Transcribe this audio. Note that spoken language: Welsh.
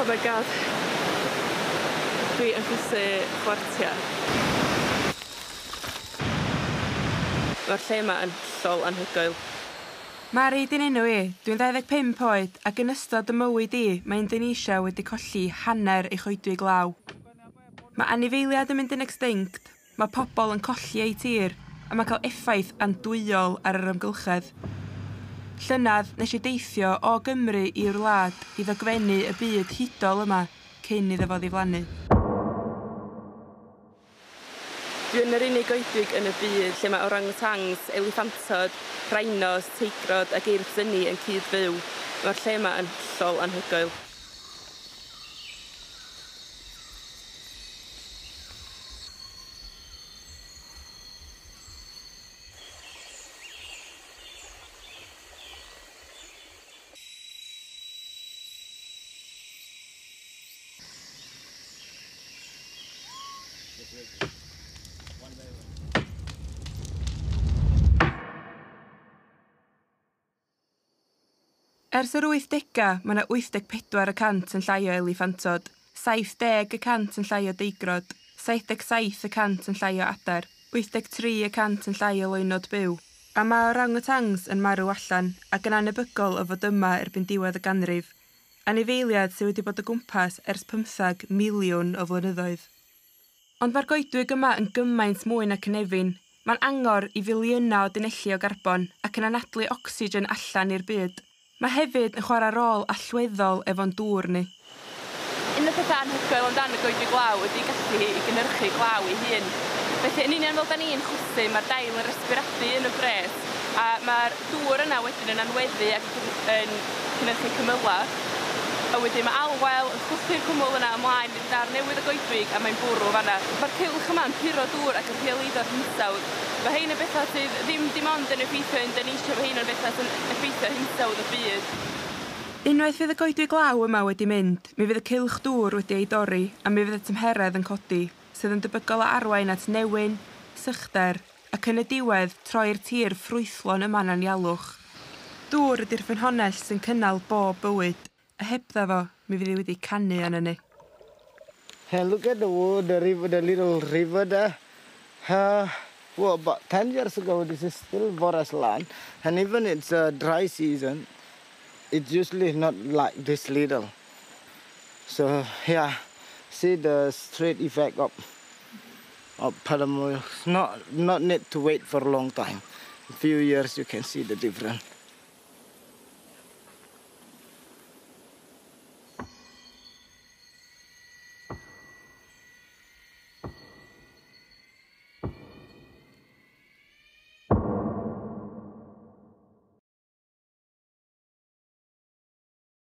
Oh my God. Dwi yn chwysu chwartia. Mae'r lle yma yn hollol anhygoel. Mari 'di'n enw i, dwi'n 25 oed ac yn ystod y mywyd i, mae Indonesia wedi colli hanner ei choedwig law. Mae anifeiliaid yn mynd yn extinct, mae pobl yn colli eu tir, a mae'n cael effaith andwyol ar yr amgylchedd. Llynedd nes i deithio o Gymru i'r wlad i ddogfennu y byd hudol yma cyn iddo fo ddiflannu. Dwi yn yr unig goedwig yn y byd lle mae orangutans, eliffantod, rhinos, teigrod ac eirth fyny yn cyd-fyw. Mae'r lle yma yn hollol anhygoel. Ers yr 80au, mae yna 84% yn llai o eliffantod, 70% yn llai o deigrod, 77% yn llai o adar, 83% yn llai o loÿnnod byw. A mae orangutans yn marw allan ac yn anebygol o fod yma erbyn diwedd y ganrif, anifeiliaid sydd wedi bod o gwmpas ers 15 miliwn o flynyddoedd. Ond mae'r goedwig yma yn gymaint mwy na cynefin. Mae'n angor i filiynau o dunelli o garbon ac yn anadlu ocsigen allan i'r byd. Mae hefyd yn chwarae rôl allweddol efo'n dŵr ni. Un o'r pethau anhygoel amdan y goedwig law ydy gallu hi i gynhyrchu glaw ei hun. Felly yn union fel da ni'n chwysu, mae'r dail yn resbiradu yn y gwres a mae'r dŵr yna wedyn yn anweddu ac yn cynhyrchu cymylau. A wedyn mae alwel yn chwythu'r cwmwl yna ymlaen i'r darn newydd y goedwig a mae'n bwrw fanna. Mae'r cylch yma'n puro dŵr ac yn rheoleiddio'r hinsawdd. Mae hein yn bethau sydd ddim dim ond yn effeithio Indonesia, mae hein yn bethau sy'n effeithio hinsawdd y byd. Unwaith fydd y goedwig law yma wedi mynd, mi fydd y cylch dŵr wedi ei dorri a mi fydd y tymheredd yn codi, sydd yn debygol o arwain at newyn, sychder ac yn y diwedd troi'r tir ffrwythlon yma'n anialwch. Dŵr ydy'r ffynhonnell sy'n cynnal bob bywyd, a hebdda fo, mi fydd hi wedi canu arnon ni. Hey, look at the water, the river, the little river there. Well, about 10 years ago, this is still forest land, and even it's a dry season, it's usually not like this little. So yeah, see the straight effect of palm oil. Not need to wait for a long time. A few years you can see the difference.